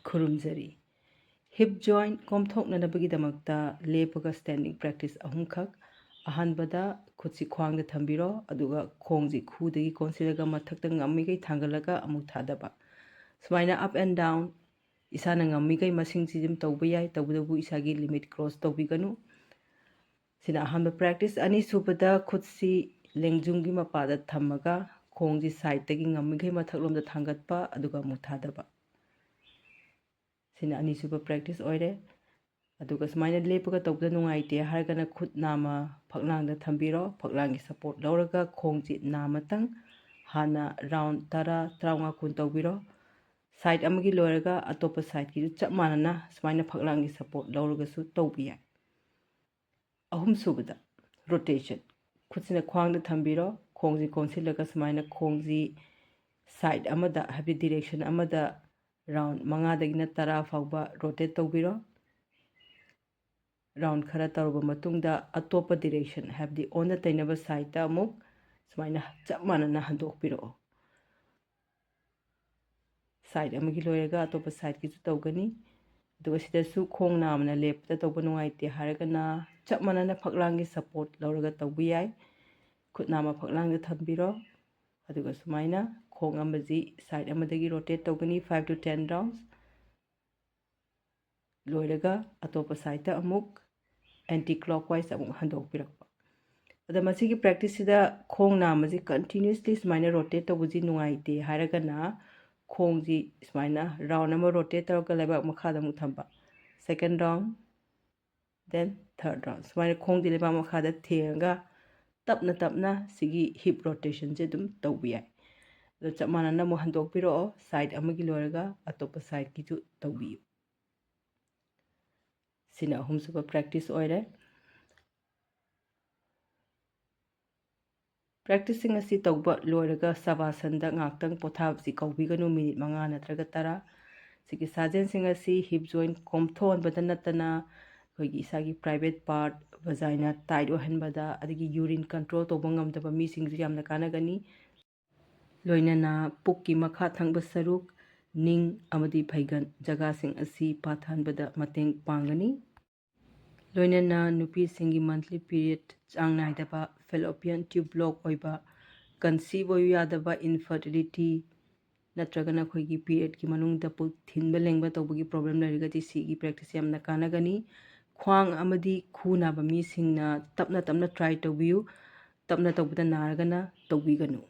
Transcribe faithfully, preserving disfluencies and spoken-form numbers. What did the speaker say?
ꯈꯨꯔꯨꯝꯖꯔꯤ꯫ Hip joint ꯀꯣꯝꯊꯣꯛꯅꯅꯕꯒꯤꯗꯃꯛꯇ ꯂꯦꯞꯄꯒ standing practice ꯑꯍꯨꯝꯈꯛ꯫ ꯑꯍꯥꯟꯕꯗ ꯈꯨꯠꯁꯤ ꯈ꯭ꯋꯥꯡꯗ ꯊꯝꯕꯤꯔꯣ, ꯑꯗꯨꯒ ꯈꯣꯡꯁꯤ ꯈꯨꯗꯒꯤ ꯀꯣꯟꯁꯤꯜꯂꯒ ꯃꯊꯛꯇ ꯉꯝꯃꯤꯈꯩ ꯊꯥꯡꯒꯠꯂꯒ ꯑꯃꯨꯛ ꯊꯥꯗꯕ꯫ ꯁꯨꯃꯥꯏꯅ up and down ꯏꯁꯥꯅ ꯉꯝꯃꯤꯈꯩ ꯃꯁꯤꯡꯁꯤ ꯑꯗꯨꯝ ꯇꯧꯕ ꯌꯥꯏ, ꯇꯧꯕꯇꯕꯨ ꯏꯁꯥꯒꯤ limit cross ꯇꯧꯕꯤꯒꯅꯨ꯫ ꯁꯤꯅ ꯑꯍꯥꯟꯕ practice꯫ ꯑꯅꯤꯁꯨꯕꯗ ꯈꯨꯠꯁꯤ ꯂꯦꯡꯖꯨꯝꯒꯤ ꯃꯄꯥꯗ ꯊꯝꯃꯒ ꯈꯣꯡꯁꯤ sideꯇꯒꯤ ꯉꯝꯃꯤꯈꯩ ꯃꯊꯛꯂꯣꯝꯗ ꯊꯥꯡꯒꯠꯄ, ꯑꯗꯨꯒ ꯑꯃꯨꯛ ꯊꯥꯗꯕ꯫ ꯁꯤꯅ ꯑꯅꯤꯁꯨꯕ practice ꯑꯣꯏꯔꯦ꯫ ꯑꯗꯨꯒ ꯁꯨꯃꯥꯏꯅ ꯂꯦꯞꯄꯒ ꯇꯧꯕꯗ ꯅꯨꯡꯉꯥꯏꯇꯦ ꯍꯥꯏꯔꯒꯅ ꯈꯨꯠ ꯅꯥꯝꯃ ꯐꯛꯂꯥꯡꯗ ꯊꯝꯕꯤꯔꯣ꯫ ꯐꯛꯂꯥꯡꯒꯤ support ꯂꯧꯔꯒ ꯈꯣꯡꯁꯤ ꯅꯥꯝꯃꯇꯪ ꯍꯥꯟꯅ round ꯇꯔꯥ, ꯇꯔꯥꯃꯉꯥ, ꯀꯨꯟ ꯇꯧꯕꯤꯔꯣ꯫ Side ꯑꯃꯒꯤ ꯂꯣꯏꯔꯒ ꯑꯇꯣꯞꯄ sideꯀꯤꯁꯨ ꯆꯞ ꯃꯥꯟꯅꯅ ꯁꯨꯃꯥꯏꯅ ꯐꯛꯂꯥꯡꯒꯤ support ꯂꯧꯔꯒꯁꯨ ꯇꯧꯕ ꯌꯥꯏ꯫ ꯑꯍꯨꯝꯁꯨꯕꯗ rotation꯫ ꯈꯨꯠꯁꯤꯅ ꯈ꯭ꯋꯥꯡꯗ ꯊꯝꯕꯤꯔꯣ꯫ ꯈꯣꯡꯁꯤ ꯀꯣꯟꯁꯤꯜꯂꯒ ꯁꯨꯃꯥꯏꯅ ꯈꯣꯡꯁꯤ side ꯑꯃꯗ, ꯍꯥꯏꯕꯗꯤ direction ꯑꯃꯗ round ꯃꯉꯥꯗꯒꯤꯅ ꯇꯔꯥ ꯐꯥꯎꯕ rotate ꯇꯧꯕꯤꯔꯣ꯫ Round ꯈꯔ ꯇꯧꯔꯕ ꯃꯇꯨꯡꯗ ꯑꯇꯣꯞꯄ direction, ꯍꯥꯏꯕꯗꯤ ꯑꯣꯟꯅ ꯇꯩꯅꯕ sideꯇ ꯑꯃꯨꯛ ꯁꯨꯃꯥꯏꯅ ꯆꯞ ꯃꯥꯟꯅꯅ ꯍꯟꯗꯣꯛꯄꯤꯔꯛꯑꯣ꯫ Side ꯑꯃꯒꯤ ꯂꯣꯏꯔꯒ ꯑꯇꯣꯞꯄ sideꯀꯤꯁꯨ ꯇꯧꯒꯅꯤ꯫ ꯑꯗꯨꯒ ꯁꯤꯗꯁꯨ ꯈꯣꯡ ꯅꯥꯝꯃꯅ ꯂꯦꯞꯄꯗ ꯇꯧꯕ ꯅꯨꯡꯉꯥꯏꯇꯦ ꯍꯥꯏꯔꯒꯅ ꯆꯞ ꯃꯥꯟꯅꯅ ꯐꯛꯂꯥꯡꯒꯤ support ꯂꯧꯔꯒ ꯇꯧꯕ ꯌꯥꯏ꯫ ꯈꯨꯠ ꯅꯥꯝꯃ ꯐꯛꯂꯥꯡꯗ ꯊꯝꯕꯤꯔꯣ꯫ ꯑꯗꯨꯒ ꯁꯨꯃꯥꯏꯅ ꯈꯣꯡ ꯑꯃꯁꯤ side ꯑꯃꯗꯒꯤ rotate ꯇꯧꯒꯅꯤ, five to ten rounds꯫ ꯂꯣꯏꯔꯒ ꯑꯇꯣꯞꯄ sideꯇ ꯑꯃꯨꯛ anti clockwise ꯑꯃꯨꯛ ꯍꯟꯗꯣꯛꯄꯤꯔꯛꯄ꯫ ꯑꯗ ꯃꯁꯤꯒꯤ practiceꯁꯤꯗ ꯈꯣꯡ ꯅꯥꯝꯃꯁꯤ continuously ꯁꯨꯃꯥꯏꯅ rotate ꯇꯧꯕꯁꯤ ꯅꯨꯡꯉꯥꯏꯇꯦ ꯍꯥꯏꯔꯒꯅ ꯈꯣꯡꯁꯤ ꯁꯨꯃꯥꯏꯅ round ꯑꯃ rotate ꯇꯧꯔꯒ ꯂꯩꯕꯥꯛ ꯃꯈꯥꯗ ꯑꯃꯨꯛ ꯊꯝꯕ꯫ Second round, then third round꯫ ꯁꯨꯃꯥꯏꯅ ꯈꯣꯡꯁꯤ ꯂꯩꯕꯥꯛ ꯃꯈꯥꯗ ꯊꯦꯡꯉꯒ ꯇꯞꯅ ꯇꯞꯅ ꯁꯤꯒꯤ hip rotationꯁꯦ ꯑꯗꯨꯝ ꯇꯧꯕ ꯌꯥꯏ꯫ ꯑꯗꯣ ꯆꯞ ꯃꯥꯟꯅꯅ ꯑꯃꯨꯛ ꯍꯟꯗꯣꯛꯄꯤꯔꯛꯑꯣ, side ꯑꯃꯒꯤ ꯂꯣꯏꯔꯒ ꯑꯇꯣꯞꯄ sideꯀꯤꯁꯨ ꯇꯧꯕꯤꯌꯨ꯫ ꯁꯤꯅ ꯑꯍꯨꯝꯁꯨꯕ practice ꯑꯣꯏꯔꯦ꯫ Practiceꯁꯤꯡ ꯑꯁꯤ ꯇꯧꯕ ꯂꯣꯏꯔꯒ ꯁꯕꯥꯁꯟꯗ ꯉꯥꯛꯇꯪ ꯄꯣꯊꯥꯕꯁꯤ ꯀꯧꯕꯤꯒꯅꯨ, minute ꯃꯉꯥ ꯅꯠꯇ꯭ꯔꯒ ꯇꯔꯥ꯫ ꯁꯤꯒꯤ ꯁꯥꯖꯦꯜꯁꯤꯡ ꯑꯁꯤ hip joint ꯀꯣꯝꯊꯣꯛꯍꯟꯕꯗ ꯅꯠꯇꯅ ꯑꯩꯈꯣꯏꯒꯤ ꯏꯁꯥꯒꯤ private part, vagina tight ꯑꯣꯏꯍꯟꯕꯗ, ꯑꯗꯒꯤ urine control ꯇꯧꯕ ꯉꯝꯗꯕ ꯃꯤꯁꯤꯡꯁꯨ ꯌꯥꯝꯅ ꯀꯥꯟꯅꯒꯅꯤ꯫ ꯂꯣꯏꯅꯅ ꯄꯨꯛꯀꯤ ꯃꯈꯥ ꯊꯪꯕ ꯁꯔꯨꯛ, ꯅꯤꯡ ꯑꯃꯗꯤ ꯐꯩꯒꯟ ꯖꯒꯥꯁꯤꯡ ꯑꯁꯤ ꯄꯥꯊꯍꯟꯕꯗ ꯃꯇꯦꯡ ꯄꯥꯡꯒꯅꯤ꯫ ꯂꯣꯏꯅꯅ ꯅꯨꯄꯤꯁꯤꯡꯒꯤ monthly period ꯆꯥꯡ ꯅꯥꯏꯗꯕ, fallopian tube block ꯑꯣꯏꯕ, conceive ꯑꯣꯏꯕ ꯌꯥꯗꯕ, infertility ꯅꯠꯇ꯭ꯔꯒꯅ ꯑꯩꯈꯣꯏꯒꯤ periodꯀꯤ ꯃꯅꯨꯡꯗ ꯄꯨꯛ ꯊꯤꯟꯕ ꯂꯦꯡꯕ ꯇꯧꯕꯒꯤ problem ꯂꯩꯔꯒꯗꯤ ꯁꯤꯒꯤ practice ꯌꯥꯝꯅ ꯀꯥꯟꯅꯒꯅꯤ꯫ ꯈ꯭ꯋꯥꯡ ꯑꯃꯗꯤ ꯈꯨ ꯅꯥꯕ ꯃꯤꯁꯤꯡꯅ ꯇꯞꯅ ꯇꯞꯅ try ꯇꯧꯕꯤꯌꯨ꯫ ꯇꯞꯅ ꯇꯧꯕꯗ ꯅꯥꯔꯒꯅ ꯇꯧꯕꯤꯒꯅꯨ꯫